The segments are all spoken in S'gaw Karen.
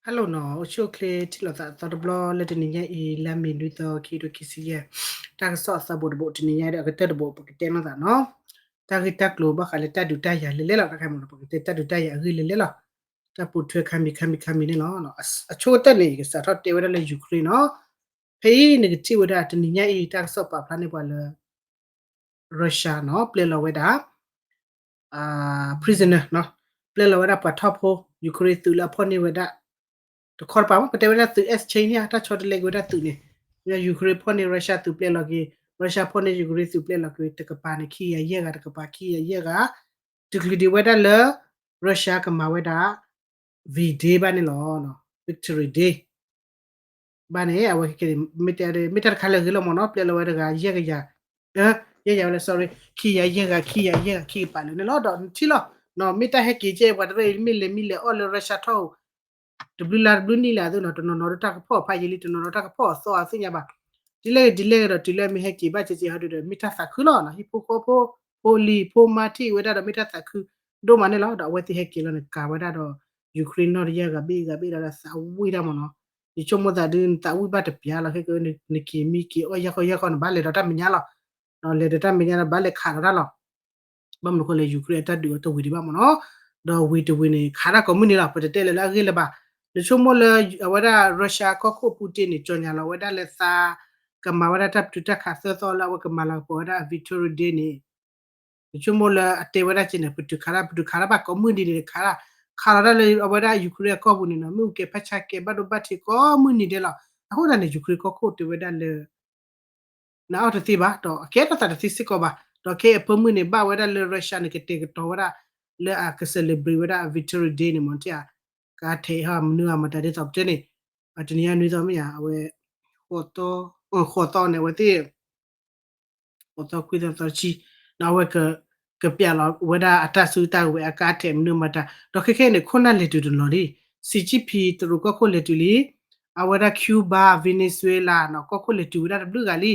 Hello နီၤ, အိၣ်ဆူၣ်အိၣ်ချ့ထံၣ်လိာ်သးအသီတဘျီလၢတနံၤညါအံၤ လါမ့ၤနွံသီ ခံကထိခံဆံယဲၢ်, တၢ်ကစီၣ်အသီဘိးတဘိး တနံၤညါဒီးအကတၢၢ်တဘိး ပကတဲလိာ်သးနီၤ. တၢ်ဂ့ၢ်တၢ်ကျိၤဘၣ်ဃးလၢတၢ်ဒုးတၢ်ယၤလဲၤလဲၤလီၤ, တခါမ့ၢ်နီၤ ပကတဲတၢ်ဒုးတၢ်ယၤအဂ့ၢ်လဲၤလဲၤလီၤ. တၢ်ပိာ်ထွဲခါမံၤခါမံၤခါမံၤန့ၣ်လီၤ. အဆိကတၢၢ်န့ၣ် ယကစးထီၣ်တဲဝဲဒၣ်လၢ Ukraine နီၤ. ဖဲအံၤနကထံၣ်ဝဲဒၣ်တနံၤညါအံၤ တၢ်ကစီၣ်ပာ်ဖျါန့ၢ်ပှၤလၢ Russia နီၤ ပျဲလီၤဝဲဒၣ် prisoner နီၤ, ပျဲလီၤဝဲဒၣ်ပှၤထီၣ်ဖိ Ukraine သုးလၢအဖီၣ်န့ၢ်ဝဲဒၣ် တခီတပၤမ့ၢ် ပတဲဝဲဒၣ်သုး exchange န့ၣ် တၢ်ဆီတလဲက့ၤဝဲဒၣ်သုးန့ၣ်, Ukraine ဖီၣ်န့ၢ် Russia သုးပျဲလီၤက့ၤ, Russia ဖီၣ်န့ၢ် Ukraine သုးပျဲလီၤက့ၤ တကပၤန့ၣ် ခံကယၤယဲၢ်ဂၤ တကပၤ ခံကယၤယဲၢ်ဂၤ, တချုးဒံးဝဲဒၣ်လၢ Russia ကမၤဝဲဒၣ် V-Day ဘၣ်န့ၣ်လီၤ, Victory Day ဘၣ်န့ၣ် အဝဲကဲ မ့ၢ်တၢ် မ့ၢ်တၢ်တခါလၢအဂ့ၤလီၤမ့ၢ်နီၤ, ပျဲလီၤဝဲတဂၤ ယဲၢ်ကယၤ, ယဲၢ်ကယၤဝဲလၢ sorry ခံကယၤယဲၢ်ဂၤ ခံကယၤယဲၢ်ဂၤ ခံကပၤလၢာ်န့ၣ်လီၤ. ဒီးနထံၣ်လီၤ, မ့ၢ်တၢ်ဟဲက့ၤကဲပှၤတရၢအံၤ မ့ၢ်လဲၤမံလဲၤအီၣ်လၢ Russia ထီၣ် တဘျုးလါတဘျုးနံၣ်လၢအသိးနီၤ, တနီၤနီၤဒီးတၢ်ကဖီၣ်ဖးယံာ်လံ, တနီၤနီၤတၢ်ကဖီၣ်အသီအသ့ၣ်ညါဘၣ်. ဒ်လဲၣ်ဂ့ၤဒ်လဲၣ်ဂ့ၤဒီး တုၤလၢအမ့ၢ်ဟဲက့ၤဘၣ်ကဲကဲဟီဒုဒီး မ့ၢ်တၢ်သးခုလီၤနီၤ, ဟံၣ်ဖိဃီဖိ ဖိလံၤဖိမါထံၣ်ဝဲဒၣ်ဒီး မ့ၢ်တၢ်သးခုဒိၣ်မးန့ၣ်လီၤ. ဒီးအဝဲသ့ၣ်ဟဲက့ၤလီၤန့ၣ် ကၤဝဲဒၣ်ဒီး Ukraine နီၣ်တယဲၢ်ဂၤဘ့ၣ်ဂၤဘ့ၣ်ဒီး သးဝံၣ်တၢ်မ့ၢ်နီၤ, ယဆိကမိၣ်သးဒုး နသးဝံၣ်ဘၣ်တပျၢ်လီၤ, ခဲကနက့ၤမံ က့ၤအီၣ်ယဲၢ်ခီယဲၢ်ခီန့ၣ် ဘၣ်လဲၤဒီးတၢ်မဲာ်ညါလီၤ, ဒီးလဲၤဒီးတၢ်မဲာ်ညါဒီး ဘၣ်လဲၤခးဒီးတၢ်လီၤ. ဘၣ်မနုၤအဃိလဲၣ် Ukraine အတၢ်ဒုးအီၤတဝံၤဒံးဘၣ်မ့ၢ်နီၤ, ဒီးဝံၤတဝံၤန့ၣ် ခးတၢ်ကိးမုၢ်နံၤလီၤ, ပတတဲလၢၤလၢအဂ့ၢ်လၢၤဘၣ်. နဆိကမိၣ်လၢ အဝဲဒၣ် Russia ကီၢ်ခိၣ် Putin န့ၣ် ကၠီၣ်ညါလီၤဝဲဒၣ်လၢသါ ကမၤဝဲဒၣ်တၢ်ပတုာ်တၢ်ခးသၢသီလၢအဝဲကမၤလၤကပီၤဝဲဒၣ် Victory Day န့ၣ်, နဆိကမိၣ်လၢအတဲဝဲဒၣ်က့န့ၣ် ပတုာ်ခးတၢ် ပတုာ်ခးတၢ်ဘၣ်ကိးမုၢ်နံၤန့ၣ် ခးတၢ် ခးလီၤတၢ်လၢအဝဲဒၣ် Ukraine အကီၢ်ပူၤန့ၣ်နီၤ, မ့ၣ်အူကဲဖးဆါကဲဘၣ်ဒိဘၣ်ထံးကိးမုၢ်နံၤဒဲးလီၤ. အဃိသတးန့ၣ် Ukraine ကီၢ်ခိၣ်တဲဝဲဒၣ်လၢ နအီၣ်တသ့ဘၣ်, ဒီးအကဲထီၣ်သးတသ့စ့ၢ်ကီးဘၣ်. ဒီးခဲအံၤအဖၢမုၢ်န့ၣ် ဘၣ်ဝဲဒၣ်လၢ Russia န့ၣ် ကတဲာ်ကတီၤဝဲဒၣ် လၢအက celebrate ဝဲဒၣ် Victory Day န့ၣ်မ့ၢ်နီၤ, ကဟဲထီၣ်မနုၤအမတၤဒ်သိးပတဲန့ၣ်, တနံၤညါနွံသီမ့ၢ်ဧါ, အဝဲ ဃိးသီန့ၣ် အဝဲသ့ၣ် ဃိးသီခွံသီသီတဆံ, ဒီးအဝဲ ကပျးလီၤဝဲဒၣ်အတၢ်စုတၢ်ဝဲၤအကါထဲးမနုၤမတၤ, ဒီးခဲခဲအံၤန့ၣ် ခိၣ်နၢ်လဲၤတုၤတနီၤလံ, စံးကၠံဖံး တရူးကီၢ်ခိၣ်လဲၤတုၤလံ, အဝဲဒၣ် Cuba, Venezuela နီၤ ကီၢ်ခိၣ်လဲၤတုၤဝဲဒၣ်တဘျုးဂၤလံ,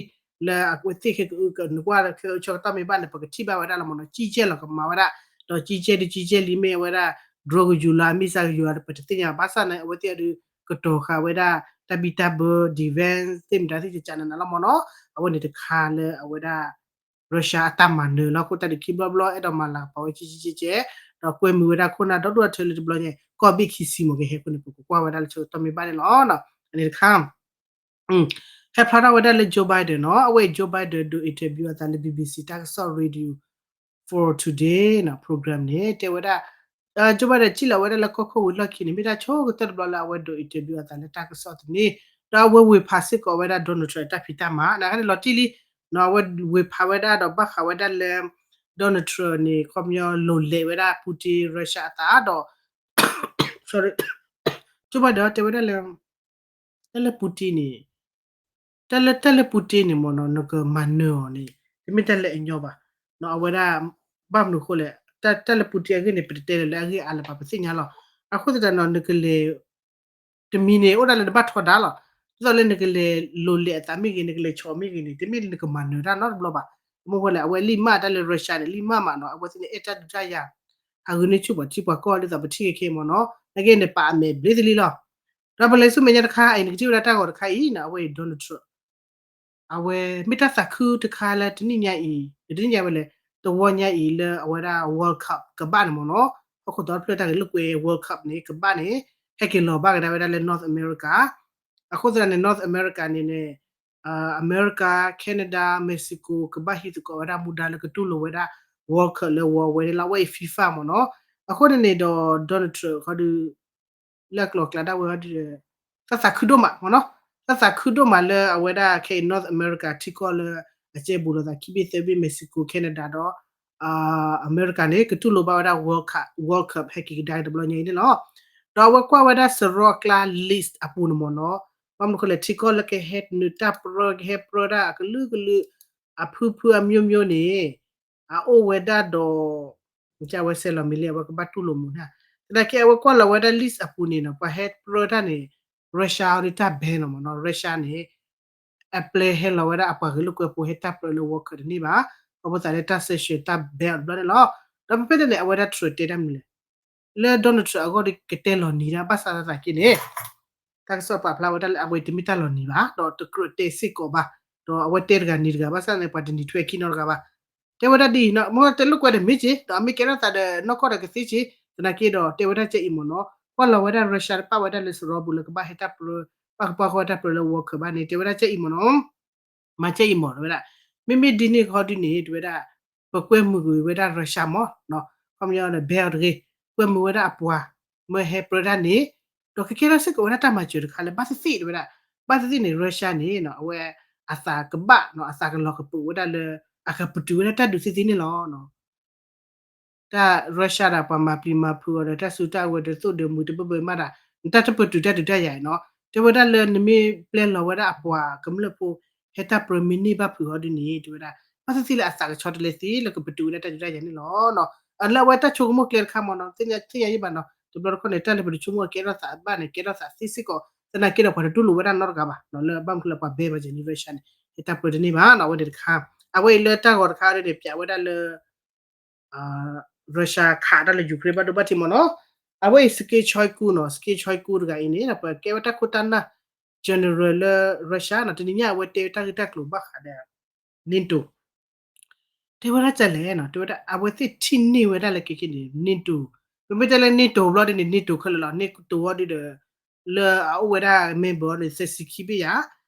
လၢအဝဲသ့ၣ်ခဲကအုကနကွၢ်ခဲအုဆၢကတီၢ်မ့ၢ်ဘၣ်န့ၣ် ပကထံၣ်ဘၣ်ဝဲဒၣ်လီၤမ့ၢ်နီၤ, ကံကဲလီၤကမၤဝဲဒၣ်, ဒီးကံကဲဒုးကံကဲလံမ့ၢ်အဝဲဒၣ် drone ကယူၤလီၤ missile ကယူၤလီၤ ပတသ့ၣ်ညါဘၣ်ဆၣ်န့ၣ် အဝဲသ့ၣ်အဒုး ကတီၤဃာ်ဝဲဒၣ် တၢ်ဘံၣ်တၢ်ဘၢ defense သ့ၣ်မတၤသ့ၣ်ကကနနလီၤမ့ၢ်နီၤ, အဝဲန့ၣ်တခါလၢအဝဲဒၣ် Russia အတၢ်မၤနၢၤလီၤ. အဃိသတးဒီးခံဘျီဘျီ အဲၣ်ဒိးမၤလၤကပီၤဝဲကဲကဲကဲကဲ, ဒီးကွဲမုာ်ဝဲဒၣ်ခိၣ်နၢ်ဒီဒူၣ်အထၢလၢတဘျီညါ ကီၢ်ဘ့ၣ်ခံဆံမ့ၢ်ကဟဲအဃိန့ၣ် ပကကွၢ်ဝဲဒၣ်လၢဆၢကတီၢ်မ့ၢ်ဘၣ်န့ၣ်လီၤ. အန့ၣ်တခါ ဟဲဖျါထီၣ်ဝဲဒၣ်လၢ Joe Biden နီၤ, အဝဲ Joe Biden ဒိး interview အသးလၢ BBC တၢ်ကစီၣ် Radio for Today နီၤ program န့ၣ် တဲဝဲဒၣ် Joe Biden ထံၣ်လီၤဝဲဒၣ်လၢကီၢ်ခိၣ်ဝံၤလီၢ်ခံန့ၣ် မ့ၢ်တၢ်ဆိကတၢၢ်တဘျီလၢအဝဲဒိး interview အသးလၢတၢ်ကစီၣ်သန့, ဒီးအဝဲဝ့ၤဖးစ့ၢ်ကီးဝဲဒၣ် Donald Trump အတၢ်ဖံးတၢ်မၤ နာ်က့န့ၣ်လီၤတံၢ်လံ, အဝဲဝ့ၤဖးဝဲဒၣ်ဒီးဘၣ်ဃးဝဲဒၣ်လၢ Donald Trump န့ၣ် ခီပညီလိၤလဲၤဝဲဒၣ် Putin Russia အသးဒီး Joe Biden တဲဝဲဒၣ်လၢ တၢ်လၢ Putin န့ၣ် တၢ်လၢ တၢ်လၢ Putin န့ၣ်မ့ၢ်နီၤ နကမၤနၢၤအီၤန့ၣ် တမ့ၢ်တၢ်လၢအညီဘၣ်. အဝဲဒၣ် ဘၣ်မနုၤအဃိလဲၣ် တၢ်လၢ Putin အဂ့ၢ်န့ၣ် ပတတဲလၢၤလၢအဂ့ၢ်အါလၢၤဘၣ် ပသ့ၣ်ညါလီၤ. အဃိသတးဒီး နကလဲၤ တမံၤန့ၣ် အိၣ်ဒၣ်လၢနဘၣ်ထီဒါလီၤ. ဒ်သိးလၢနကလဲၤလိၤလဲၤအသးမ့ၢ်ဂ့ၤ နကလဲၤဆီးမ့ၢ်ဂ့ၤန့ၣ် တမ့ၢ်လၢနကမၤနၢၤတၢ်နီတဘျီဘၣ်. မ့ၢ်ဃိလဲၣ် အဝဲလံၣ်မၢ်တၢ်လၢ Russia န့ၣ် လံၣ်မၢ်မးနီၤ အဝဲသ့ၣ်န့ၣ်အဲၣ်တၢ်ဒုးတၢ်ယၤ ဟးဂုာ်န့ၢ်ဆူၣ်ပှၤထံပှၤကီၢ်ဒ်သိးပထံၣ်က့ၤခဲအံၤမ့ၢ်နီၤ နကဲန့ၣ်ပာ်အမဲာ်ဘျ့သလံလီၤ. ဒီးပလဲၤဆူမဲာ်ညါတခါအံၤ နကထံၣ်ဝဲဒၣ်တၢ်ဂီၤတခါအံၤနီၤ အဝဲအံၤ Donald Trump အဝဲမ့ၢ်တၢ်သးခုတခါလၢတနံၣ်ညါအံၤ တနံၣ်ညါဝဲလဲၣ် တဝီညါအံၤလၢအဝဲဒၣ် World Cup ကဘၣ်န့ၣ်မ့ၢ်နီၤ ဟီၣ်ခိၣ်ဒီတဖျၢၣ်တၢ်ဂ့ၢ်လိာ်ကွဲ World Cup န့ၣ် ကဘၣ်န့ၣ် ဟဲက့ၤလီၤဘၣ်ကဒါဝဲဒၣ်လၢ North America အဃိသတးန့ၣ် North America န့ၣ်န့ၣ် အမဲရကၤ Canada Mexico ကဘၣ်ဟံးသကိးဝဲဒၣ်မူဒါလၢကတူၢ်လိာ်ဝဲဒၣ် World Cup လၢဝီဝဲန့ၣ်လီၤ အဝဲအံၤ FIFA မ့ၢ်နီၤ. အဃိန့ၣ်န့ၣ်ဒီး Donald Trump ခီဒီး လၢအကျိၤအကျဲဒၣ်ဝဲခီဒီး တၢ်သးခုဒိၣ်မးမ့ၢ်နီၤ တၢ်သးခုဒိၣ်မးလၢအဝဲဒၣ်ခဲအံၤ North America ထံကီၢ်လၢအကဲဘူးလိာ်သးခံဘ့ၣ်သၢဘ့ၣ် Mexico Canada ဒီး အမဲရကၤန့ၣ် ကတူၢ်လိာ်ဘၣ်ဝဲဒၣ် World Cup ဟဲက့ၤကဒါက့ၤတဘျီညါအံၤန့ၣ်လီၤ. ဒီးအဝဲကွၢ်ဝဲဒၣ်စရီအကျါ list အပူၤန့ၣ်မ့ၢ်နီၤ ဘၣ်မနုၤအဃိလဲၣ် ထံကီၢ်လၢကဟဲနုာ်တၢ်ပြၢ ကဟဲပြၢတၢ်အကလုာ်ကလုာ် အဖုဖုအမျိုးမျိုးန့ၣ် အအိၣ်ဝဲဒၣ်ဒီး ကဝဲဆဲးလီၤမ့ၢ်လံ အဝဲကဘၣ်တူၢ်လိာ်မူနီၤ သနာ်က့အဝဲကွၢ်လီၤဝဲဒၣ် list အပူၤန့ၣ်နီၤ ပှၤဟဲပြၢတၢ်န့ၣ် Russia အီၤဒုးတၢ် ban လီၤမ့ၢ်နီၤ Russia န့ၣ် အပျဲဟဲလီၤဝဲဒၣ်အပှၤဂ့ၢ်လိာ်ကွဲဖိဟဲတၢ်ပြၢလၢ World Cup တန့ၢ်ဘၣ် အဃိသတးလၢတၢ် sanction တၢ် ban အီၤတဘျီန့ၣ်လီၤ. ဒီးဖဲဖဲန့ၣ်န့ၣ် အဝဲဒၣ် Trump တဲတၢ်မနုၤလဲၣ် လၢ Donald Trump အဂီၢ်ဒီးကတဲလီၤနံၤဒၣ် ဘၣ်ဆၣ်သနာ်က့န့ၣ် တၢ်ကစီၣ်ပာ်ဖျါဝဲဒၣ်လၢအဝဲတမ့ၢ်တၢ်လီၤနံၤဘၣ် ဒီးတကြၢးတဲစ့ၢ်ကီးဘၣ်, ဒီးအဝဲတဲတဂၤနံၤတဂၤ ဘၣ်ဆၣ်န့ၣ် ပှၤတနံၤထွဲခံနီတဂၤဘၣ်. တဲဝဲဒၣ်ဒ်အံၤနီၤ မ့ၢ်တဲလိာ်ကွဲဒီးမ့ၢ်က့ၤ ဒီးအမ့ၢ်ကဲထီၣ်သးဒီးနီၢ်ကီၢ်ဒီးကသ့က့ၤ သနာ်က့ဒီးတဲဝဲဒၣ်ကဲအံၤမ့ၢ်နီၤ ကွၢ်လီၤဝဲဒၣ် Russia တပာ်ဝဲဒၣ်လၢစရီပူၤလၢကဘၣ်ဟဲတၢ်ပြၢ ဘၣ်ကပာ်ဃီတၢ်ပြၢလၢ World Cup ဘၣ်န့ၣ် တဲဝဲဒၣ်ကဲအံၤမ့ၢ်နီၤ မၤကဲအံၤမ့ၢ် တဲဝဲဒၣ် မ့မ့ၢ်ဒ်န့ၣ်ခီဒ်န့ၣ် တဲဝဲဒၣ် ပကွဲမုာ်ကွံာ်ဝဲဒၣ် Russia မ့ၢ်နီၤ ခီပညီဒီး ဘဲအီၤတဂ့ၤ ကွဲမုာ်ဝဲဒၣ်အပှၤ မ့ၢ်ဟဲပြၢတၢ်န့ၣ် ဒီးကကဲထီၣ်စ့ၢ်ကီးဝဲဒၣ်တၢ်မၤစၢၤတခါလၢဘၣ်သ့ၣ်သ့ၣ် တဲဝဲဒၣ် ဘၣ်သ့ၣ်သ့ၣ်န့ၣ် Russia န့ၣ် အဝဲအသးကဘၣ်နီၤ အသးကလီၤကပုာ်ဝဲဒၣ်လၢ အကပတုာ်ဝဲဒၣ်တၢ်ဒုးသ့ၣ်သ့ၣ်န့ၣ်လီၤ. တၢ် Russia ဒၣ်ပှၤမၤပျံၤမၤဖုးအီၤဒီး တၢ်စုတၢ်ဝဲၤတသိၣ်ဒီးမုာ်တဘၢဘၢမးဒၣ် နတၢ်တပတုာ်တၢ်ဒုးတၢ်ယၤအံၤနီၤ တဲဝဲဒၣ်လၢနမ့ၢ်ပျဲလီၤဝဲဒၣ်အပှၤကမျၢၢ်ဖိ ဟဲတၢ်ပြၢမ့ၢ်န့ၢ်ဘၣ်ဖုးအီၤဒ်န့ၣ် တဲဝဲဒၣ် ဘၣ်သ့ၣ်သ့ၣ်လၢအသးကဆီတလဲသ့လၢကပတုာ်ဝဲဒၣ်တၢ်ဒုးတၢ်ယၤန့ၣ်လီၤ. အလၢအဝဲတၢ်ဆိကမိၣ်ကျဲတခါမ့ၢ်နီၤ သ့ၣ်ညါသ့ၣ်ညါယံၣ်ဘၣ်နီၤ တဘျီတခီၣ်န့ၣ် တၢ်လၢပတဆိကမိၣ်ကဲထီၣ်သးဘၣ်န့ၣ် ကဲထီၣ်သးသ့စ့ၢ်ကီး သနာ်က့ဒီးပှၤတတူၢ်လိာ်ဝဲဒၣ်နီတဂၤဘၣ် လၢဘၣ်မနုၤလၢပှၤဘဲပှၤစဲးန့ၣ် Russia န့ၣ် ဟဲတၢ်ပြၢတန့ၢ်ဘၣ်နီၤ အဝဲန့ၣ်တခါ အဝဲအံၤလၢတၢ်ဂီၤတခါဒ်န့ၣ် ပျးဝဲဒၣ်လၢ Russia ခးတၢ်လၢ Ukraine ဘၣ်ဒိဘၣ်ထံးမ့ၢ်နီၤ အဝဲအံၤ Sergei Shoigu နီၤ Sergei Shoigu တဂၤအံၤန့ၣ် ပကဲဝဲတၢ်ခိၣ်တၢ်နၢ် general လၢ Russia နီၤ တနံၤညါအဝဲတဲဝဲတၢ်ဂ့ၢ်တၢ်ကျိၤဘၣ်ဃးဒီး NATO တဲဝဲဒၣ်ကလဲၣ်နီၤ တဲဝဲဒၣ် အဝဲသ့ၣ်ထံၣ်န့ၢ်ဝဲဒၣ်လၢခဲကနံၣ်န့ၣ် NATO ပမ့ၢ်တဲလၢ NATO ဘျီဒ်န့ၣ် NATO ခဲလၢာ်လီၤ NATO အီၤဒ်ဒီး လၢအအိၣ်ဝဲဒၣ် member အီၤန့ၣ် သၢဆံခံဘ့ၣ်ယၤ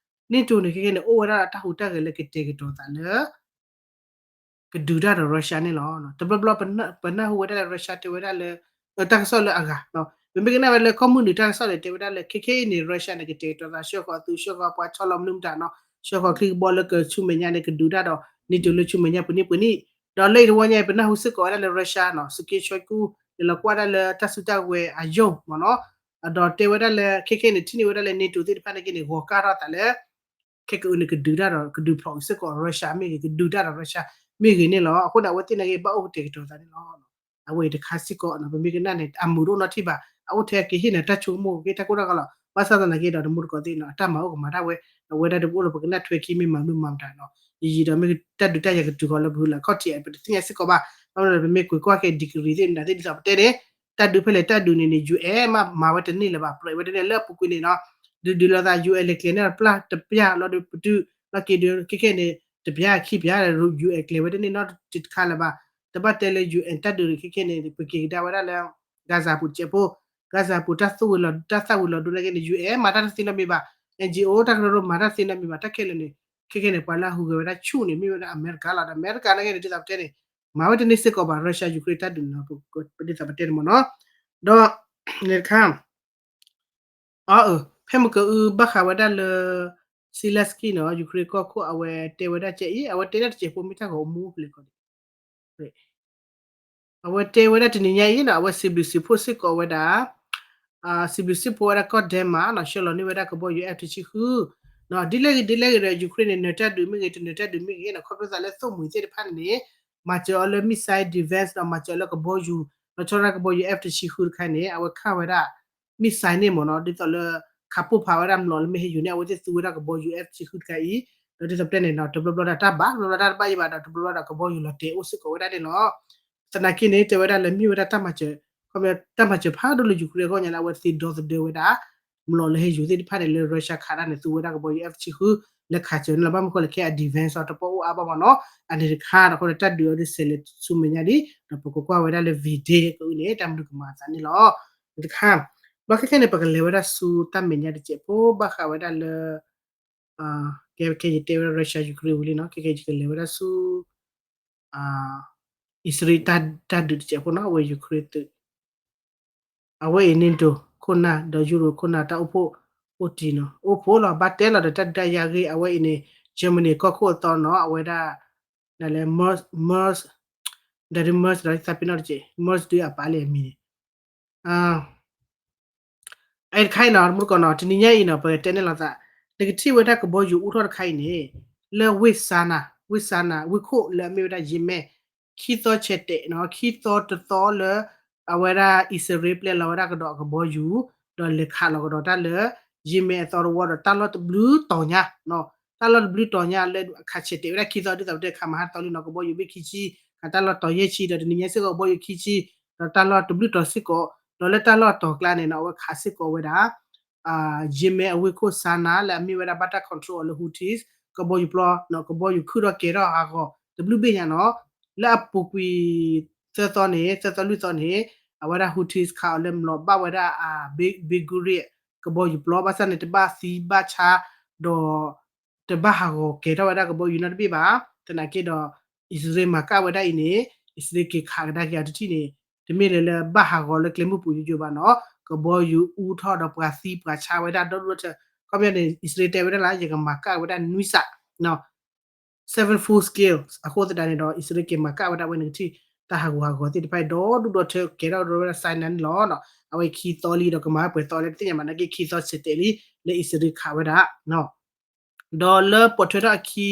NATO န့ၣ် ခဲကနံၣ်န့ၣ် အိၣ်ဝဲဒၣ်တၢ်ဟူးတၢ်ဂဲၤလၢကတဲာ်ကတီၤသးလၢ ကဒုးတၢ်ဒီး Russia န့ၣ်လီၤ. တဘျီဘျီ ပနၢ်ဟူဝဲဒၣ်လၢ Russia တဲဝဲဒၣ်လၢ တၢ်ကစီၣ်လၢအဂၤ ပမ့ၢ်ကနၣ်ဝဲလၢကီၢ်မုၢ်နုာ်တၢ်ကစီၣ်န့ၣ် တဲဝဲဒၣ်လၢ ခဲခဲအံၤန့ၣ် Russia န့ၣ် ကတဲာ်ကတီၤသး ဆှၢဃီၤသုး ဆှၢဃီၤပှၤဆီလီၤမနုၤမတၤနီၤ ဆှၢဃီၤချံကဘီလၢကဆူမဲာ်ညါန့ၣ် ကဒုးတၢ်ဒီး NATO လၢဆူမဲာ်ညါပနံၣ်ပနံၣ် ဒီးလၢအံၤတဝီညါအံၤ ပနၢ်ဟူစ့ၢ်ကီးဝဲဒၣ်လၢ Russia နီၤ Sergei Shoigu လဲၤလီၤကွၢ်ဒၣ်လၢတၢ်စုတၢ်ဝဲၤအယိာ်မ့ၢ်နီၤ ဒီးတဲဝဲဒၣ်လၢ ခဲခဲန့ၣ် ထံၣ်န့ၢ်ဝဲဒၣ်လၢ NATO သ့ၣ်တဖၣ်န့ၣ်က့န့ၣ် ဂီၤကၢ်ထီၣ်သးလၢ ခဲကအုးန့ၣ် ကဒုးတၢ်ဒီး ကဒုးဖျိးစ့ၢ်ကီး Russia မ့ၢ်ဂ့ၤ ကဒုးတၢ်ဒီး Russia မ့ၢ်ဂ့ၤန့ၣ်လီၤ. အဃိန့ၣ် အဝဲသ့ၣ်နာ်က့ ဘၣ်အိၣ်ကတဲာ်ကတီၤသးန့ၣ်လီၤ. အဝဲအံၤတခါစ့ၢ်ကီးနီၤ ပမ့ၢ်ကနၣ်န့ၣ် အမုာ်တအိၣ်နီတထံၣ်ဘၣ် အအိၣ်ထဲကဟ့ၣ်နၤတၢ်ဆိကမိၣ်က့ၤတၢ်ကိၢ်တၢ်ဂီၤလီၤ. ဘၣ်ဆၣ်သနာ်က့ဒီး တမူတကိးသ့ၣ်နီၤ အတၢ်မၤအိၣ်ကမၤဒၣ်ဝဲ အဝဲဒၣ်ဒီးပအိၣ်လၢပကနၣ်ထွဲခံမ့ၢ်မၤမနုၤမၤမတၤနီၤ ယံာ်ယံာ်ဒီးမ့ၢ်တၢ်ဒုးတၢ်ယၤကတုၤဃီၤလၢပဟုလးခီၣ်ထံး ပတသ့ၣ်ညါစ့ၢ်ကီးဘၣ်. ဘၣ်မနုၤဒီး ပမ့ၢ်ကွၢ်ကွၢ်က့ၤ degree သ့ၣ်မတၤသ့ၣ် ဒ်သိးပတဲန့ၣ် တၢ်ဒုးဖဲလဲၣ်တၢ်ဒုးန့ၣ်န့ၣ် UN မးမၤဝဲတန့ၢ်လၢၤဘၣ် ပြဲးဝဲတန့ၢ်လၢအပူၤကွံာ်န့ၣ်နီၤ ဒုးဒုးလိာ်သး UN လဲၤကျဲၤန့ၢ်တပျၢ်တပျၢ်လီၤဒီးပတုာ်လီၤက့ၤဒုး ခဲခဲန့ၣ် တပျၢ်ခံပျၢ် UN ကျဲၤဝဲတန့ၢ်နီတခါလၢၤဘၣ်. တဘၣ်တဲလၢ UN တၢ်ဒုးန့ၣ် ခဲခဲန့ၣ် ပက့ၤကဒါဝဲဒၣ်လၢ Gaza ပူၤတစဲးဖိ Gaza ပူၤတၢ်သူၣ်ဝံၤလီၤ တၢ်သၣ်ဝံၤလီၤဒိန့ၣ်က့န့ၣ် UN မၤတၢ်တသ့နီတမံၤဘၣ် NGO တၢ်ကရၢကရိမၤတၢ်တသ့နီတမံၤဘၣ် တၢ်ခဲလၢာ်န့ၣ် ခဲခဲန့ၣ် ပှၤလၢအဟူးဂဲၤဝဲဒၣ်ဆူၣ်န့ၣ် မ့ၢ်ဝဲဒၣ်အမဲရကၤလီၤ ဒီးအမဲရကၤနာ်က့န့ၣ် ဒ်သိးပတဲန့ၣ် မၤဝဲတန့ၢ်စ့ၢ်ကီးဘၣ် Russia Ukraine တၢ်ဒုးန့ၣ် ဒ်သိးပတဲန့ၣ်မ့ၢ်နီၤ ဒီး န့ၣ်တခါ အ ဖဲမုၢ်ကအုဘၣ်ဃးဝဲဒၣ်လၢ Zelenskyy နီၤ Ukraine ကီၢ်ခိၣ် အဝဲတဲဝဲဒၣ်ကဲအံၤ အဝဲတဲဒၣ်တစဲးဖိမ့ၢ်တၢ်ဂီၤအမူဖဲလဲၣ်ကီး အဝဲတဲဝဲဒၣ်တနံၤညါအံၤနီၤ အဝဲစံးဘျုးစံးဖှိၣ်စ့ၢ်ကီးဝဲဒၣ် စံးဘျုးစံးဖှိၣ်ဝဲဒၣ်ကီၢ် Denmark နီၤ ဆှၢလီၤန့ၢ်ဝဲဒၣ်ကဘီယူၤ F တဆံဃု ဒ်လဲၣ်ဂ့ၤဒ်လဲၣ်ဂ့ၤဒီး Ukraine န့ၣ် နၢၤတၢ်ဒုးမ့ၢ်ဂ့ၤ တနၢၤတၢ်ဒုးမ့ၢ်ဂ့ၤနီၤ ခီဖျိသးလၢသိၣ်မှံၤသ့ၣ်တဖၣ်န့ၣ်န့ၣ် မၤစၢၤအီၤလၢ missile defense ဒီးမၤစၢၤအီၤလၢကဘီယူၤ လီၤဆီဒၣ်ကဘီယူၤ F တဆံဃုတခါန့ၣ် အဝဲခးဝဲဒၣ် missile န့ၣ်မ့ၢ်နီၤ ဒ်သိးလၢ ခးပိၢ်ဖးဝဲဒၣ်မျိာ်လၢမ့ၢ်ဟဲယူၤန့ၣ် အဝဲသ့ၣ်သူဝဲဒၣ်ကဘီယူၤ F တဆံဃုတခါအံၤ ဒီးဒ်သိးပတဲန့ၣ်နီၤ တဘျီဘျီဒီးတၢ်ဘၣ် တဘျီဘျီတၢ်တဘၣ်ယံၤဘၣ်ဒီး တဘျီဘျီဒီးကဘီယူၤလီၤတဲာ်အိၣ်စ့ၢ်ကီးဝဲဒၣ်န့ၣ်လီၤ. သနာ်က့န့ၣ် တဲဝဲဒၣ်လၢမ့ၢ်ဝဲဒၣ်တၢ်မၤစၢၤ ခီ တၢ်မၤစၢၤဖးဒိၣ်လၢ Ukraine အဂီၢ်ညါလၢအဝဲသ့ၣ်ဒီသဒၢဝဲဒၣ် မျိာ်လၢဟဲယူၤသ့ၣ်တဖၣ်န့ၣ် လၢ Russia ခးတၢ်န့ၣ် သူဝဲဒၣ်ကဘီယူၤ F တဆံဃု လၢခးစၢၤန့ၣ်လီၤ ဘၣ်မနုၤဃိလဲၣ် ခဲအ defense အတပီၢ်အိၣ်အါဘၣ်မ့ၢ်နီၤ အန့ၣ်တခါဒီး အဃိဒီးတၢ်ဒုးအီၤဒ်ဆဲးလဲၤဆူမဲာ်ညါဒ် ဒီးပကကွၢ်ဝဲဒၣ်လၢ V-Day ကအုးန့ၣ် တၢ်မနုၤကမၤအသးန့ၣ်လီၤ. တခါ ဘၣ်ခဲခဲန့ၣ် ပကလဲၤဝဲဒၣ်ဆူတၢ်မဲာ်ညါတစဲးဖိ ဘၣ်ဃးဝဲဒၣ်လၢ ကဲ ခဲယတဲဝဲဒၣ် Russia Ukraine ဝံၤလံနီၤ ခဲခဲယကလဲၤဝဲဒၣ်ဆူ အံၣ်စရ့လးတၢ်ဒုးတစဲးဖိနီၤ အဝဲ Ukraine သုး အဝဲအံၤ NATO ခိၣ်နၢ်ဒီး Euro ခိၣ်နၢ်တၢ်အိၣ်ဖှိၣ်အိၣ်တံၢ်နီၤ အိၣ်ဖှိၣ်လီၤ ဘၣ်တဲလီၤဒီးတၢ်ဒုးတၢ်ယၤဂ့ၢ် အဝဲအံၤန့ၣ် Germany ကီၢ်ခိၣ်အသီနီၤ အဝဲဒၣ် ဒ်လဲၣ် Merz Merz ဒ် Merz ဒီးသးပ့ၤနီၣ်တက့ၢ် Merz ဒုးအပာ်လၢအမံၤန့ၣ် အတခါအံၤနီၤ တမူတကိးနီၤ တနံၤညါအံၤနီၤ ပတဲန့ၣ်လီၤသး နကထံၣ်ဝဲဒၣ်ကဘီယူၤအူထီၣ်တခါအံၤန့ၣ် လၢဝ့ၢ်စါနၤ ဝ့ၢ်စါနၤ ဝ့ၢ်ခိၣ်လၢအမ့ၢ်ဝဲဒၣ် ယ့မ့ၣ် ခံသီဆဲးတဲာ်နီၤ ခံသီတသီလၢ အဝဲဒၣ်အံၣ်စရ့လးပျဲလီၤဝဲဒၣ်ကဒီးအကဘီယူၤ ဒီးလဲၤခးလီၤကဒီးတၢ်လၢ ယ့မ့ၣ်အသီတဝီဒီး တၢ်လီၢ်တဘျုးတီၤညါ တၢ်လီၢ်တဘျုးတီၤညါလၢအခးဆဲးတဲာ်ဝဲဒၣ်ခံသီ ဒ်သိးပတဲခးမဟါတသီလံနီၤ ကဘီယူၤဘ့ၣ်ခံဆံ ခးတၢ်လီၢ်တီၤယဲၢ်ဆံ ဒီးတနံၤညါစ့ၢ်ကီးကဘီယူၤခံဆံ ဒီးတၢ်လီၢ်တဘျုးတီၤစ့ၢ်ကီး, ဒီးလၢတၢ်လီၢ်တီၤကျါန့ၣ်နီၤ အဝဲခးစ့ၢ်ကီးဝဲဒၣ် Yemen အဝ့ၢ်ခိၣ် Sanaa လၢအမ့ၢ်ဝဲဒၣ်ဘၣ်တၢ် control အီၤလၢ Houthis ကဘီယူၤပျီနီၤ ကဘီယူၤခုၣ်ထီၣ်ကဲၤထီၣ်ဟးဂီၤ တဘျုးဘ့ၣ်ညါနီၤ, လၢအပူၤကွံာ်သၢသီန့ၣ် သၢသီလွံၢ်သီန့ၣ် အဝဲဒၣ် Houthis ခးအီၤလၢမျိာ်ဘၣ်ဝဲဒၣ် Ben Gurion ကဘီယူၤပျီ ဘၣ်ဆၣ်န့ၣ် တဘၣ်သံဘၣ်ဆါ ဒီး တဘၣ်ဟးဂီၤကဲၤထီၣ်ဝဲဒၣ်ကဘီယူၤနီတဘ့ၣ်ဘၣ်. သနာ်က့ဒီး အံၣ်စရ့လးမၤကၣ်ဝဲဒၣ်အံၤန့ၣ် အံၣ်စရ့လးက့ၤခးကဒါက့ၤအီၤတထံၣ်န့ၣ် တမ့ၢ်လၢလၢဘၣ်ဟးဂီၤလၢကျဲမုၢ်ပူၤယိယိဘၣ်နီၤ, ကဘီယူၤအူထီၣ်ဒီးပှၤသံပှၤဆါဝဲဒၣ်ဒီဒူၣ်ဒီထၢ, ခီပညီန့ၣ် အံၣ်စရ့လးတဲဝဲဒၣ်လၢ ယကမၤကၣ်ဝဲဒၣ်နွံစး seven full scales အဃိသတးန့ၣ်ဒီး အံၣ်စရ့လးက့ၤမၤကၣ်ဝဲဒၣ်ဝဲန့ၣ်ကထံၣ် တၢ်ဟးဂူာ်ဟးဂီၤသ့ၣ်တဖၣ်ဒီဒူၣ်ဒီထၢကဲၤထီၣ်ဒီးဝဲဒၣ် Sinai န့ၣ်လီၤ. အဝဲခံသီလံဒီးကမၤပှဲၤသီလၢတသ့ၣ်ညါဘၣ် နာ်က့ခံသီဆဲးတဲာ်လံ လၢအံၣ်စရ့လးခးဝဲဒၣ် ဒီးလၢပိာ်ထွဲထီၣ်အခံ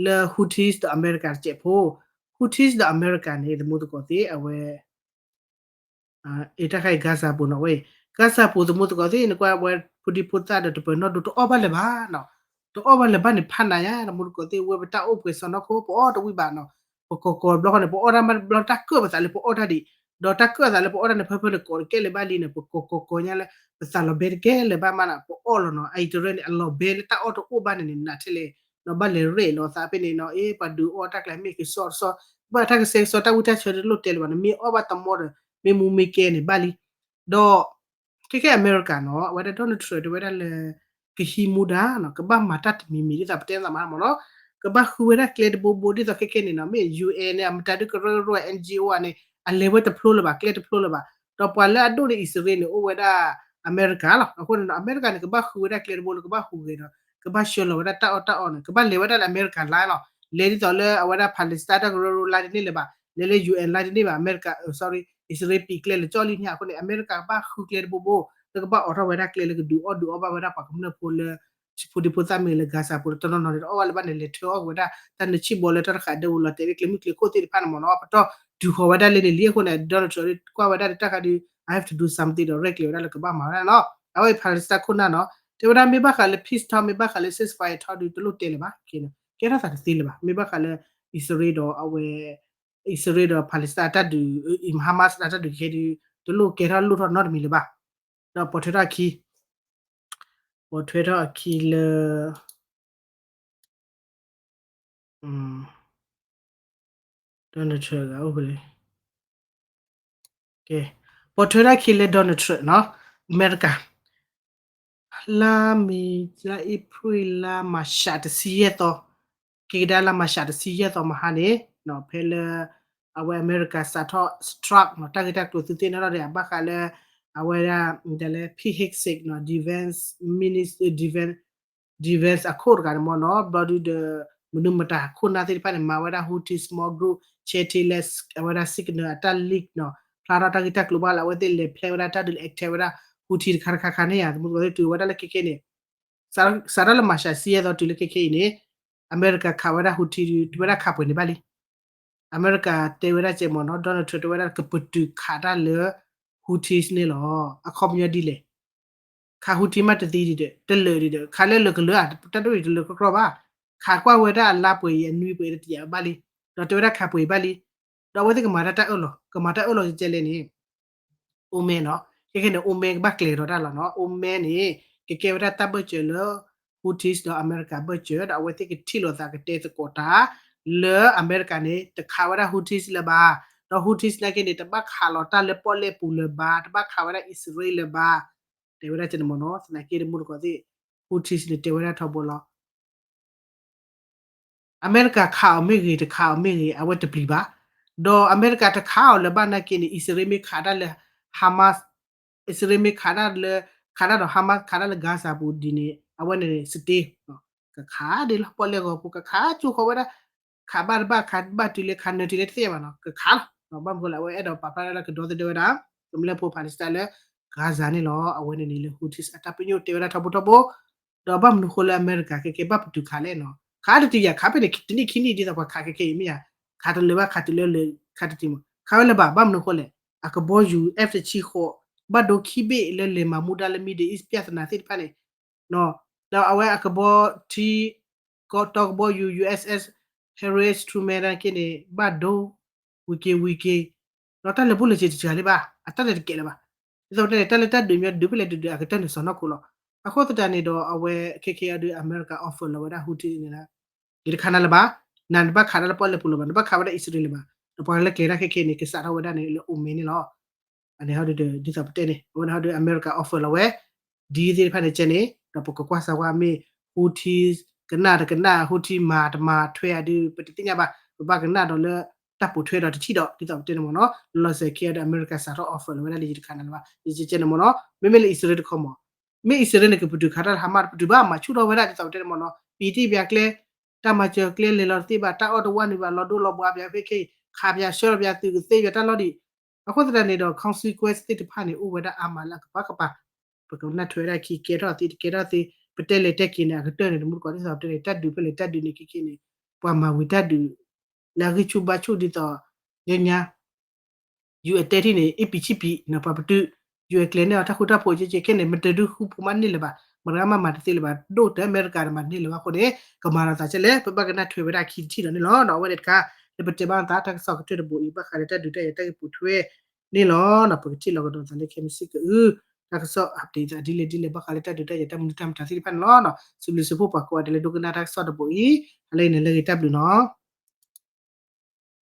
လၢ Houthis ဒီးအမဲရကၤတစဲးဖိ, Houthis ဒီးအမဲရကၤန့ၣ် သမူသကိးသ့ၣ် အဝဲ အတၢ်ခါအံၤ Gaza ပူၤနီၤဝဲ, Gaza ပူၤသမူသကိးသ့ၣ် နကွၢ်ဝဲဖိဒံဖိသၣ်ဒီးတပၢၤနီၣ်ဒိတအီၣ်ဘၣ်လၢၤဘၣ်နီၤ, တအီၣ်ဘၣ်လၢၤဘၣ်န့ၣ်ဖးနးယါ သမူသကိးသ့ၣ် ဝဲပတၢ်အိၣ်ပှဲၤစီၢ်နီၤခိ ပအီၣ်တဝံၣ်ဘၣ်နီၤ, ပကိးကိးဘျီဃီန့ၣ် ပအီၣ်တၢ်မးတဘျီတၢ်ကၢၣ်ပသးလၢပအီၣ်တၢ်ဒံး, ဒီးတၢ်ကၢၣ်အသးလၢပအီၣ်တၢ်န့ၣ် ဖၢဖၢန့ၣ်ကိးတကဲလၢၤဘၣ်လံန့ၣ် ပကိးကိးကိးညါလၢ ပသးလီၤဘဲတကဲလၢၤဘၣ်မးနီၤ, ပအီၣ်လီၤနီၤ, အအံၤတရၢန့ၣ် အလီၤဘဲလၢတၢ်အီၣ်တအိၣ်ဘၣ်န့ၣ်န့ၣ် နးထဲလဲၣ်, ဒီးဘၣ်လဲၤရဲၣ်လီၤသးဖဲန့ၣ်နီၤ, အ့ ပှၤဒုးအီၣ်တၢ်ကျဲမ့ၢ်ကစီတစီ, ဘၣ်တၢ်ကဆှဲကဆှီတၢ်ဝံၣ်တၢ်ဆၢတလိၣ်တဲလၢၤဘၣ်နီၤ, မ့ၢ်အီၣ်ဘၣ်တမီဒီး မ့ၢ်မူမ့ၢ်ကဲန့ၣ်ဘၣ်လံ, ဒီး ခဲခဲအမဲရကၤနီၤ အဝဲဒၣ် Donald Trump တဲဝဲဒၣ်လၢ ကဟံးမူဒါနီၤ ကဘၣ်မၤတၢ်တမံၤမံၤ ဒ်သိးပတဲသးမးမးနီၤ, ကဘၣ်ဃုဝဲဒၣ်ကျဲတဘိဘိ ဒ်သိးခဲခဲန့ၣ်နီၤ မ့ၢ် ယူၣ်အ့ၣ်န့ၣ် အမတၤဒုကရၢကရိ အ NGO န့ၣ် အလဲၤဝဲတဖျိလၢၤဘၣ် ကျဲတဖျိလၢၤဘၣ်, ဒီးပှၤလၢအဒိၣ်န့ၢ်အံၣ်စရ့လးန့ၣ် အိၣ်ဝဲဒၣ်အမဲရကၤလီၤ, အဃိန့ၣ်နီၤ အမဲရကၤန့ၣ် ကဘၣ်ဃုဝဲဒၣ်ကျဲတဘိလၢကဘၣ်ဟူးဂဲၤဒီး ကဘၣ်ဆှၢလီၤဝဲဒၣ်တၢ်အီၣ်တၢ်အီန့ၣ် ကဘၣ်လဲၤဝဲဒၣ်လၢအမဲရကၤ line လီၤ, လဲၤဒ်သိးလၢအဝဲဒၣ် Palestine တၢ်ကရၢကရိ line တန့ၢ်လၢၤဘၣ်, လဲၤလၢ ယူၣ်အ့ၣ် line တန့ၢ်ဘၣ်, အမဲရကၤ sorry အံၣ်စရ့လးပံာ်ကျဲလၢာ်ကၠီလံန့ၣ် အဃိန့ၣ် အမဲရကၤကဘၣ်ဃုကျဲတဘိဘိ လၢကဘၣ်အိးထီၣ်ဝဲဒၣ်ကျဲလၢကဒုးအီၣ်ဒုးအီဘၣ်ဝဲဒၣ်ပှၤကမျၢၢ်ဖိလၢ ဖိဒံဖိသၣ်မ့ၢ်ဂ့ၤလၢ Gaza ပူၤလၢတနီၤနီၤန့ၣ် တအီၣ်ဘၣ်လၢၤဘၣ်န့ၣ် လဲၤထၢအီၣ်ဝဲဒၣ် တၢ်နၢဆံၣ်ဘီလၢတၢ်တဃာ်ဒၢဝဲလီၤတဲာ်လၢကျဲမုၢ်ကျဲခိၣ်သ့ၣ်တဖၣ်န့ၣ်မ့ၢ်နီၤ, ပတီၢ်တုၤဃီၤဝဲဒၣ်လၢန့ၣ်လံအဃိန့ၣ် Donald Trump ကွၢ်ဝဲဒၣ်လၢတၢ်ခါဒုး I have to do something ဒီးရဲၣ်ကျဲၤဝဲဒၣ်လၢကဘၣ်မၤဝဲဒၣ်နီၤ, အဝဲအံၤ Palestine ခိၣ်နၢ်နီၤ တဲဝဲဒၣ်မ့ၢ်ဘၣ်ဃးလၢ peace talk မ့ၢ်ဘၣ်ဃးလၢ ceasefire talk ဒုးတလိၣ်တဲလၢၤဘၣ်, ကဲထီၣ်သးတသ့လၢၤဘၣ်, မ့ၢ်ဘၣ်ဃးလၢ အံၣ်စရ့လးဒီးအဝဲ အံၣ်စရ့လးဒီး Palestine အတၢ်ဒုး Hamas အတၢ်ဒုးခဲဒုး တလိၣ်ကဲထီၣ်လိၣ်ထီၣ်နီတမံၤလၢၤဘၣ်, ဒီးပိာ်ထွဲထီၣ်အခံ ပိာ်ထွဲထီၣ်အခံလၢ Donald Trump ဂၤအိၣ်ဖဲလဲၣ်, ကဲ ပိာ်ထွဲထီၣ်အခံလၢ Donald Trump နီၤ အမဲရကၤ လါမ့ၤ လါအ့ဖြ့ၣ် လါမၤရှးတဆံယဲၢ်သီ, က့ၤကဒါလါမၤရှးတဆံယဲၢ်သီမဟါန့ၣ် ဖဲလၢ အဝဲအမဲရကၤစးထီၣ် strike နီၤ တၢ်ဂ့ၢ်တၢ်ကျိၤသုသ့ၣ်နီၣ်ထီၣ်ဒီး ဘၣ်ဃးလၢ အဝဲဒၣ် ဒ်လဲၣ် Pete Hegseth နီၤ defense minister defense defense အခိၣ်တဂၤန့ၣ်မ့ၢ်နီၤ ဘျီဒုဒီး မနုၤမတၤခိၣ်နၢ်သ့ၣ်တဖၣ်န့ၣ် မၤဝဲဒၣ် Houthi small group ဆဲးထံးလဲ အဝဲဒၣ် signal အတၢ် leak နီၤ ဖျါထီၣ်တၢ်ဂ့ၢ်တၢ်ကျိၤဘၣ်လၢအဝဲသ့ၣ်လဲၤဖျဲဝဲဒၣ်တၢ်ဒုးလဲၤ attack ဝဲဒၣ် Houthi တခါတခါခါန့ၣ်ဧါ သမူသကိးသ့ၣ်တုၤဝဲဒၣ်လၢခဲခဲအံၤန့ၣ် စးထီၣ်လၢမၤရှးဆံယဲၢ်သီတုၤလၢခဲခဲအံၤန့ၣ် အမဲရကၤခးဝဲဒၣ် Houthi ဒုး တဝဲဒၣ်ခးပှဲၤန့ၣ်ဘၣ်လံ အမဲရကၤတဲဝဲဒၣ်ကဲမ့ၢ်နီၤ Donald Trump တဲဝဲဒၣ်ကပတုာ်ခးတၢ်လၢ Houthis န့ၣ်လီၤ အခီပညီဒ်လဲၣ် ခး Houthi မးတသံဒံးဒီး တလၢာ်ဒံးဒီး ခးလၢလၢာ်ကလၢာ်ဧါ တၢ်ဒိၣ်အံၤတလၢာ်ကြီကြီဘၣ် ခးကွၢ်ဝဲဒၣ်အလါပှဲၤအံၤအနွံပှဲၤအံၤတတယာ်ဘၣ်လံ ဒီးတဲဝဲဒၣ်ခးပှဲၤအံၤဘၣ်လံ ဒီးအဝဲသ့ၣ်ကမၤတၢ်တၢ်အၢၣ်လီၤ ကမၤတၢ်အၢၣ်လီၤကဲလဲၣ်န့ၣ် Oman နီၤ ခဲခဲန့ၣ် Oman ကဘၣ်ကျဲၤဒီးတၢ်လီၤနီၤ Oman န့ၣ် ကကဲဝဲဒၣ်တၢ်ဘၢၣ်စၢၤလၢ Houthis ဒီးအမဲရကၤဘၢၣ်စၢၤ ဒီးအဝဲသ့ၣ်ကထံၣ်လိာ်သးကတဲသကိးတၢ် လၢအမဲရကၤန့ၣ် တခးဝဲဒၣ် Houthis လၢၤဘၣ် ဒီး Houthis နာ်က့န့ၣ် တဘၣ်ခးလီၤတၢ်လၢပီၣ်လဲၣ်ပူၤလၢၤဘၣ် တဘၣ်ခးဝဲဒၣ်အံၣ်စရ့လးလၢၤဘၣ် တဲဝဲဒၣ်ကဲန့ၣ်မ့ၢ်နီၤ သနာ်က့တမူတကိးသ့ၣ် Houthis န့ၣ် တဲဝဲဒၣ်ထီဘိလီၤ အမဲရကၤခးအီၤမ့ၢ်ဂ့ၤ တခးအီၤမ့ၢ်ဂ့ၤ အဝဲတပျံၤဘၣ်. ဒီးအမဲရကၤတခးအီၤလၢၤဘၣ်နာ်က့န့ၣ် အံၣ်စရ့လးမ့ၢ်ခးတၢ်လၢ Hamas, အံၣ်စရ့လးမ့ၢ်ခးတၢ်လၢ ခးတၢ်ဒီး Hamas ခးတၢ်လၢ Gaza ပူၤဒ်န့ၣ် အဝဲန့ၣ် stay ကခးဒ်လီၤ ပီၣ်လဲၣ်ဂီၤပူၤ ကခးကၠိဃီၤဝဲဒၣ် ခးဘၣ်တဘၣ် ခးဘၣ်တုၤလၢ ခးနၢၤတုၤလၢတသ့ၣ်ညါဘၣ်နီၤ ကခးလီၤ. ဘၣ်မနုၤဃိလဲၣ် အဝဲအဲၣ်ဒိးပာ်ဖျါလၢကဒီသဒၢဝဲဒၣ် ကမျၢၢ်ဖိ Palestine လၢ Gaza န့ၣ်လီၤ. အဝဲန့ၣ်န့ၣ်လၢ Houthis အတၢ်ပညိၣ်တဲဝဲဒၣ်ထီဘိထီဘိ ဒီးဘၣ်မနုၤဃိလၢအမဲရကၤကဲကဲဘၣ်ပတုာ်ခးလဲၣ်နီၤ ခးတတုၤယၤ ခးဖဲန့ၣ် တနံၣ်ခံနံၣ်ဒ်သိးပှၤခးခဲခဲအံၤမ့ၢ်ဧါ, ခးတလၢၤဘၣ် ခးတုၤလၢ ခးတတုၤမး ခးဝဲလၢၤဘၣ် ဘၣ်မနုၤဃိလဲၣ် အကဘီယူၤ F တဆံဃိး ဘၣ်ဒိခံဘ့ၣ်လၢလဲၤမၤမူဒါလၢ Middle East ပြဿနာသ့ၣ်တဖၣ်န့ၣ် ဒီးအဝဲအကဘီထံ ကီတီကဘီယူၤ USS Harry Truman နာ်က့န့ၣ် ဘၣ်ဒိ ဝံၤက့ၤဝံၤက့ၤ ဒီးတၢ်လဲၤဘူးလဲၤစ့ၤတစှၤလံဘၣ်, အတၢ်လဲၤတကဲလၢၤဘၣ်. ဒ်သိးပတဲန့ၣ် တၢ်လၢတၢ်ဒုးမ့ၢ်ဒုးဖဲလဲၣ်ဒုးဒုး အကတၢၢ်န့ၣ်စီၢ်နီၢ်ခိလီၤ. အဃိသတးန့ၣ်ဒီး အဝဲခဲခဲအံၤဒီး အမဲရကၤ offer လီၤဝဲဒၣ် Houthi န့ၣ်လၢ ယတခးနၤလၢၤဘၣ်, နၤနဘၣ်ခးတၢ်လၢပီၣ်လဲၣ်ပူၤလၢၤဘၣ်, နဘၣ်ခးဝဲဒၣ်အံၣ်စရ့လးလၢၤဘၣ်. ဒီးပှၤလၢကျဲၤတၢ်ခဲခဲန့ၣ် ကစးထီၣ်ဝဲဒၣ်န့ၣ်လၢ Oman န့ၣ်လီၤ. အန့ၣ်ဟီဒုး ဒ်သိးပတဲန့ၣ် အဝဲန့ၣ်ဟီဒုး အမဲရကၤ offer လီၤဝဲ ဒ်သ့ၣ်တဖၣ်န့ၣ်ကဲန့ၣ် ဒီးပကကွၢ်စၢၤဝဲမ့ၢ် Houthi ကနၣ်တကနၣ် Houthi မၤတမၤထွဲအဒုး ပတသ့ၣ်ညါဘၣ်. ပဘၣ်ကနၣ်ဒီးလၢ တၢ်ပိာ်ထွဲဒီးတထံၣ်ဒီး ဒ်သိးပတဲန့ၣ်မ့ၢ်နီၤ လီၤစဲးခဲအံၤဒီး အမဲရကၤ စးထီၣ် offer လီၤဝဲဒၣ်လၢယတခးနၤလၢၤဘၣ် ယကဲန့ၣ်မ့ၢ်နီၤ. မ့မ့ၢ်လၢအံၣ်စရ့လးတခီမ့ၢ် မ့ၢ်အံၣ်စရ့လးန့ၣ် ကပတုာ်ခးတၢ် Hamas တပတုာ်ဘၣ် မၤဆူၣ်ထီၣ်ဝဲဒၣ် ဒ်သိးပတဲန့ၣ်မ့ၢ်နီၤ ပံၤတ့ၢ်ပျးကျဲ တၢ်မၤစၢၤကျဲလဲၤလီၤတသ့ဘၣ် တၢ်အီၣ်တဝၢ်န့ၣ်ဘၣ် လီၤဒိလီၤဘှါပျးဖဲခဲအံၤ ခးပျးဆှၢလီၤပျးသုးကသ့ပျးတၢ်လီၢ်ဒံး အဃိသတးန့ၣ်ဒီး consequence သ့ၣ်တဖၣ်န့ၣ် အိၣ်ဝဲဒၣ်အါမးလၢအကပၤကပၤ ပကနၢ်ထွဲဝဲဒၣ်ခံ ကဲထီၣ်သ့တကဲထီၣ်သ့ ပတဲလဲၤတဲက့ၤန့ၣ် အကတၢၢ်န့ၣ် တမူတကိးဒ်သိးပတဲန့ၣ် တၢ်ဒုးဖဲလဲၣ်တၢ်ဒုးန့ၣ် ခဲခဲန့ၣ် ပှၤမၤဝံၤတၢ်ဒုး လၢအဂံၢ်ဆူၣ်ဘါဆူၣ်ဒ်သိး ညါညါ ယူၢ်အဲၣ်တဲထံၣ်န့ၣ် အ့ၣ်ပံၤဆံၣ်ပံၤ ပှၤပတုာ် ယူၢ်အဲၣ်ကျဲၤန့ၢ်အီၤတၢ်ဃူတၢ်ဖိးကဲကဲခဲန့ၣ် မတၤဒုးဃူဖိးမးန့ၢ်လၢၤဘၣ် မတၤဂၤမးမၤတသ့လၢၤဘၣ် ဒိၣ်တၢ်အမဲရကၤန့ၣ်မၤန့ၢ်လၢၤဘၣ်အဃိန့ၣ် ကမၤလီၤသးကဲလဲၣ် ပဘၣ်ကနၣ်ထွဲဝဲဒၣ်ခံတထံၣ်ဒီးန့ၣ်လီၤ. ဒီးအဝဲန့ၣ်တခါ လၢပတဲဘၣ်သးတၢ်ကစီၣ်ကတၢၢ်တဘိအံၤ ဘၣ်ဃးလၢတၢ်ဒုးတၢ်ယၤတၢ်ဂ့ၢ်ပိာ်ထွဲန့ၣ်လီၤ. ပကထံၣ်လီၤကဒီးသးလၢခဲမုၢ်ဆ့ၣ်ကအု တၢ်ကစီၣ် update သးဒ်လဲၣ်ဒ်လဲၣ် ဘၣ်ဃးလၢတၢ်ဒုးတၢ်ယၤတၢ်မနုၤတၢ်မတၤသ့ၣ်တဖၣ်န့ၣ်လီၤ. စံးဘျုးစံးဖှိၣ်ပှၤကိးဂၤဒဲးလၢဒိကနၣ်တၢ်ကစီၣ်တဘိအံၤ ဟါလၢအံၤန့ၣ် လၢဂ့ၤတၢ်ဘျုးနီၤ.